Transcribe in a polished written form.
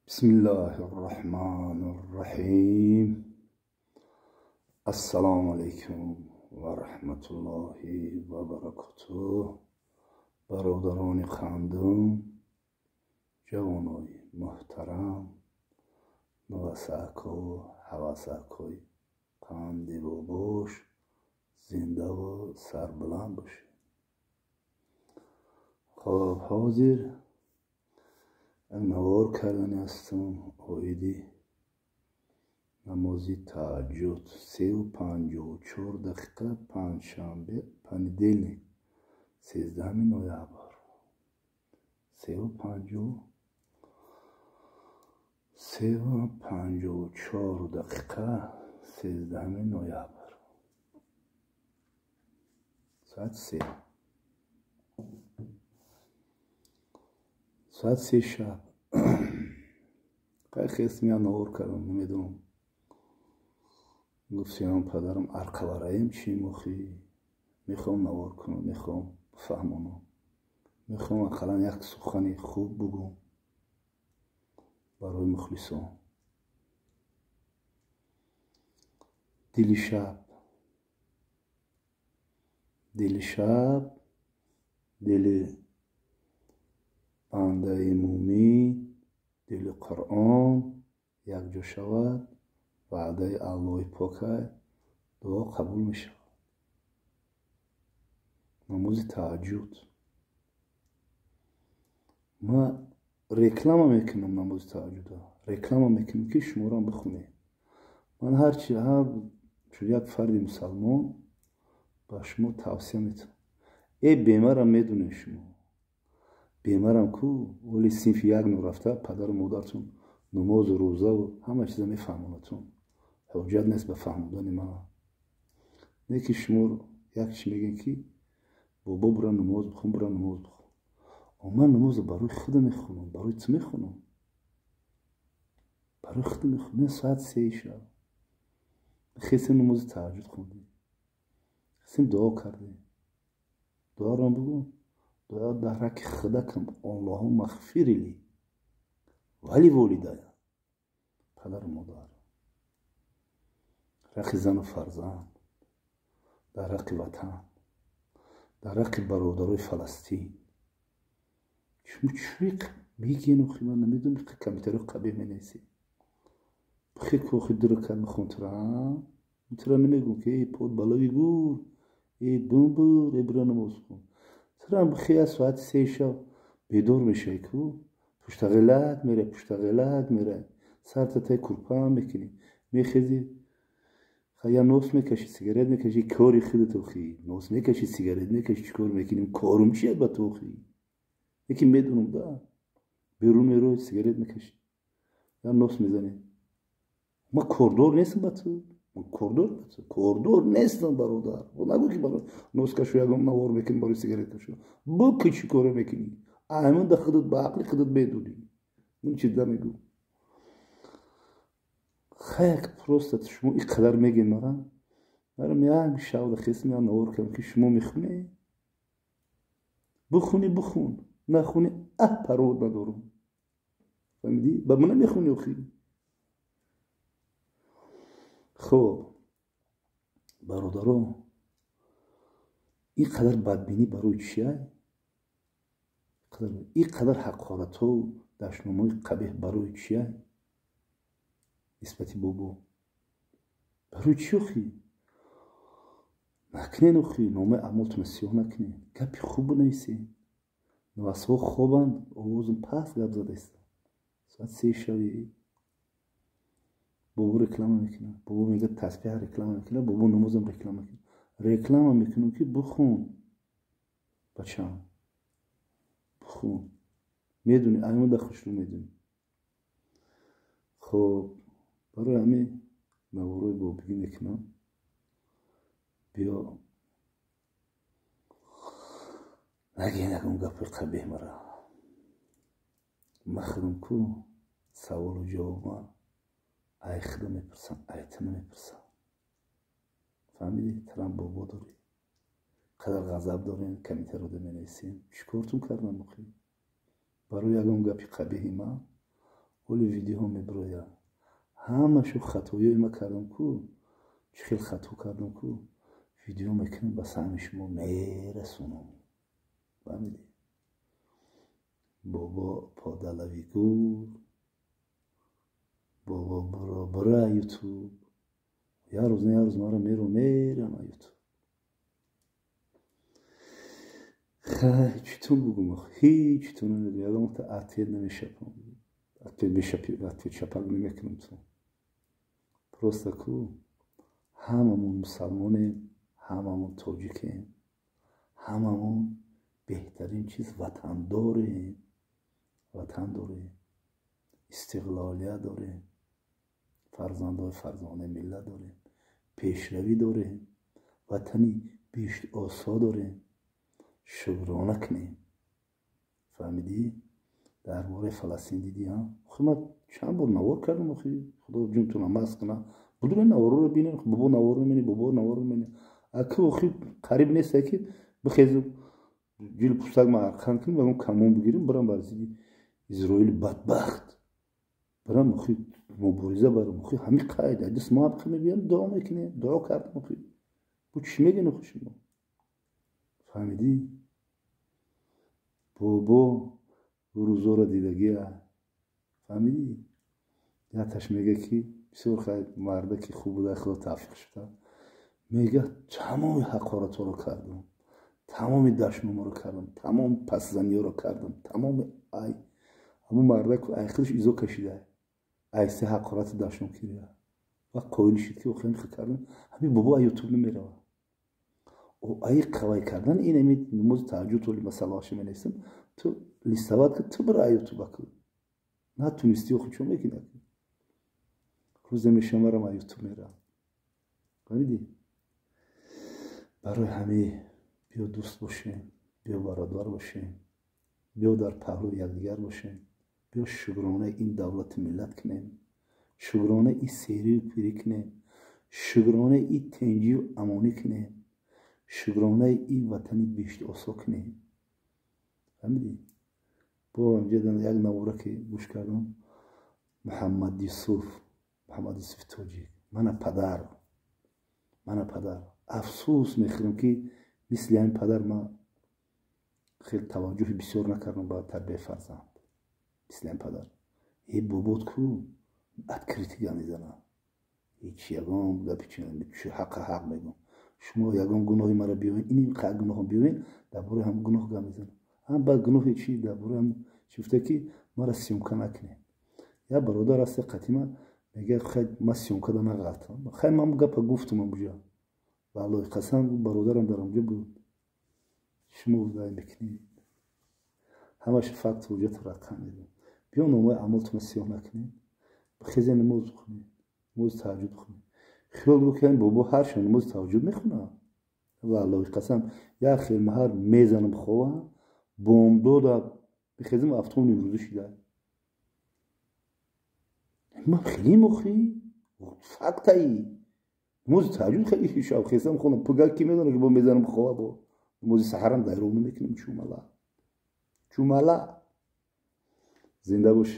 Бисмиллаҳир-раҳмонир-раҳим. Ассалому алайкум ва раҳматуллоҳи ва баракотуҳ. Бародарони хандум, ҷавонои муҳтарам, навасаку ҳавасакои қанди бобош, зиндаву сарбаланд бошед. Хоб, ҳозир навор кардани ҳастам оиди намози таҳаҷҷуд. 3:54, панҷшанбе, понедельник, 13 ноябр. 3:54, 13 ноябр. Соат 3. Соат 3 шаб. Қай хестм, я навор кардам, намедонам. Гуфтиам падарам арқавараем чӣ мохӣ? Мехоҳам навор кунам, мехоҳам бифаҳмонам. Мехоҳам ақаллан як сухани хуб бугӯм барои мухлисон. Дили шаб, дили шаб, дили бандаи мӯмин, дили Қуръон якҷо шавад, ваъдаи Аллоҳи покай, дуо қабул мешавад. Намози таҳаҷҷуд. Ман реклама мекунам намози таҳаҷҷуда. Реклама мекунам, ки шуморо бихонед. Ман ҳарчи ҳар чун як фарди мусалмон ба шумо тавсия метавам. Э бемарам медонед шумо. Бемарам ку оли синфи як норафта падару модаратон намозу рӯзаву ҳама чиза мефаҳмонатон. Ҳоҷат нест ба фаҳмондани ман. Не ки шумо як чи мегӯед, ки бобо бура намоз бихон, бура намоз бихон. Ман намозро барои худам мехонам, барои ту мехонам. Барои худам мехонам. Соат 3 шаб. Хестем, намози таҳаҷҷуд хондем. Хестем, дуо кардем. Дуоро бугӯ. Дуо дар ҳаққи худакам. Аллоҳумма ғфир ли ва ли волидая. Падару модар. Ҳаққи зану фарзанд. Дар ҳаққи ватан. Дар ҳаққи бародарои Фаластин. Шумо чӣ мегӯед охи? Ман намедонам, комментариҳо қабеҳ менависед. Бихе ку охи ду ракат мехон тура. Тура намегӯм, ки эй под балои гур, эй бумбур, эй бура намоз хон. Турам бихе аз соати 3 шаб бедор мешавӣ ку, пуштағелак меравӣ, пуштағелак меравӣ, сарта таи курпаам мекунӣ, мехезӣ, я нос мекашӣ, сигарет мекашӣ, кори худат охи. Нос мекашӣ, сигарет мекашӣ, чӣ кор мекунӣ? Корум чият ба ту охи? Яке медонам да. Берун мероӣ, сигарет мекашӣ, я нос мезанӣ. Ман кордор нестам ба ту. Ман кордор ба ту. Кордор нестам, бародар. Нагӯ, ки барои нос кашу ягон навор мекунӣ, барои сигарет кашу. Бу ки чӣ коре мекунӣ? Аймон да худат ба ақли худат медонӣ. Ман чиз намегӯ. Хаяк просто шумо ин қадар мегӯед мара. Марам як шаб да хестм, як навор кардам, ки шумо мехонед. Бихонӣ, бихон. Нахонӣ, аҳ парво надорам. Фаҳмидӣ? Ба ман намехонӣ охи. Хоб, бародаро, ин қадар бадбинӣ барои чия? Ин қадар ҳақоратҳо, дашномҳои қабеҳ барои чия? Нисбати бобо. Барои чӣ охи? Накунед охи, номаи аъмолтонро сиёҳ накунед. Гапи хуб бинависед. Навасҳо хобанд, овозум паст гап задаистам. Соат 3 шаби. Бобо реклама мекунад. Бобо мегӯяд тасбеҳ реклама мекунад, бобо намозам реклама мекунад. Реклама мекунам, ки бихон. Бачам. Бихон. Медонӣ, аймон да хушрӯ медонӣ. Хоб, барои ҳамин наворои бобигӣ мекунам. Биё нагӯед ягон гапи қабеҳ мара. Ман худам ку саволу ҷавобма ай худам мепурсам, ай ту намепурсам. Фаҳмидӣ? Турам бобо дорӣ. Қадар ғазаб дорем, комментариҳо менависем. Чӣ кортон кардам охи? Барои ягон гапи қабеҳи ман Оли видеоҳо мебирояд. Ҳамашу хатоёи ма кардам ку, чӣ хел хато кардам ку, видео мекунам, ба саҳми шумо мерасонам. Фаҳмидӣ? Бобо подалави гур, бобо буро бура Ютуб. Як рӯз не як рӯз маро меро мерам Ютуб. Хай, читон бугум? Ҳеҷ читон намедонам. Ягон вақта ответ намешапам. Ответ мешапи, ответ шапак намекунам ту. Просто ку ҳамамон мусалмонем, ҳамамон тоҷикем, ҳамамон беҳтарин чиз ватан дорем, ватан дорем, истиқлолият дорем, фарзандои фарзонаи миллат дорем, пешравӣ дорем, ватани биҳиштосо дорем. Шукрона кунем. Фаҳмидӣ? Дар бораи Фаластин дидӣ, ҳа? Охи ман чанд бор навор кардам, охи худо ҷунтона маст кунад. Будура наворро бинем, бобо наворро мене, бобо наворро мене. Аки охи қариб несте ки бихезем, ҷил пустак ма арқан кунем, ягон камон бигирем, бирам бар зидди Изроили бадбахт. Бирам охи мубориза барам, охи ҳами қайд, даст мо ҳам мебиям, дуо мекунем, дуо кардам охи. Бу чӣ мегӯен охи шумо? Фаҳмидӣ? Бобо рӯзоро дидагия. Фаҳмидӣ? Яташ мега ки бисёр хай марда ки хуб буда, худо тавфиқ шуда. Мега тамоми ҳақоратҳоро кардам, тамоми дашномаро кардам, тамоми пасзаниҳоро кардам, тамоми ай ҳамун марда ай худаш изо кашида, ай се ҳақорату дашном кирия. Ва қоил шид ки охир хел кардам, ҳамин бобо ай Ютуб намерава. Ай қавай кардан ин ами намози таҳаҷҷуд толи масъалаҳоша менависам, ту листават ки ту бира ай Ютуба ку. Натунистӣ охи чо мекунӣ? Рӯзе мешавам ай Ютуб меравам. Фаҳмидӣ? Барои ҳамин биё дӯст бошем, биё бародар бошем, биё дар паҳлӯи якдигар бошем, биё шукронаи ин давлати миллат кунем, шукронаи ин серию пирӣ кунем, шукронаи ин тинҷию амонӣ кунем, шукронаи ин ватани биҳиштосо кунем. Фаҳмидӣ? Бо инҷа як навора ки гӯш кардам, Муҳаммад Юсуф, Муҳаммад Юсуфи тоҷик, мана падар, мана падар. Афсӯс мехӯрам ки мисли ҳамин падар ман хеле таваҷҷӯҳи бисёр накардам ба тарбияи фарзанд. Мисли ҳамин падар. Э бобот ку открытый гап мезанам. Ҳеҷ ягон гапи чи ҳаққа ҳақ мегӯм. Шумо ягон гуноҳи маро биёвед, ин қадр гуноҳо биёвед, дар бораи ҳам гуноҳ гап мезанам. Ҳам баъд гуноҳи чи дар бораи ҳам чи гуфта ки маро съёмка накунед. Як бародар аст қатима мегӯяд хай ман съёмка да нағалтам. Хай ман гапа гуфтам амуҷа. Валлоҳи қасам бародарам дар онҷо буд. Шумо вай мекунед. Ҳамаша факт ҳуҷҷату рақам медиҳам. Биё номаи амолтонро сиёҳ накунед. Хезе намоз бихонед, намози таҳаҷҷуд бихонед. Хиёл бикунед бобо ҳар шаб намози таҳаҷҷуд мехонад. Валлоҳи қасам як хел маҳар мезанам хова, бомдода бихезам афтом нимрӯза шида. Ман хеле мохӣ фактаи намози таҳаҷҷуд хеле шаб хезам хонам. Пуга ки медонад ки бо мезанам хова, бо намози саҳарам дайроб намекунам. Чумала, чумала. Зинда бош.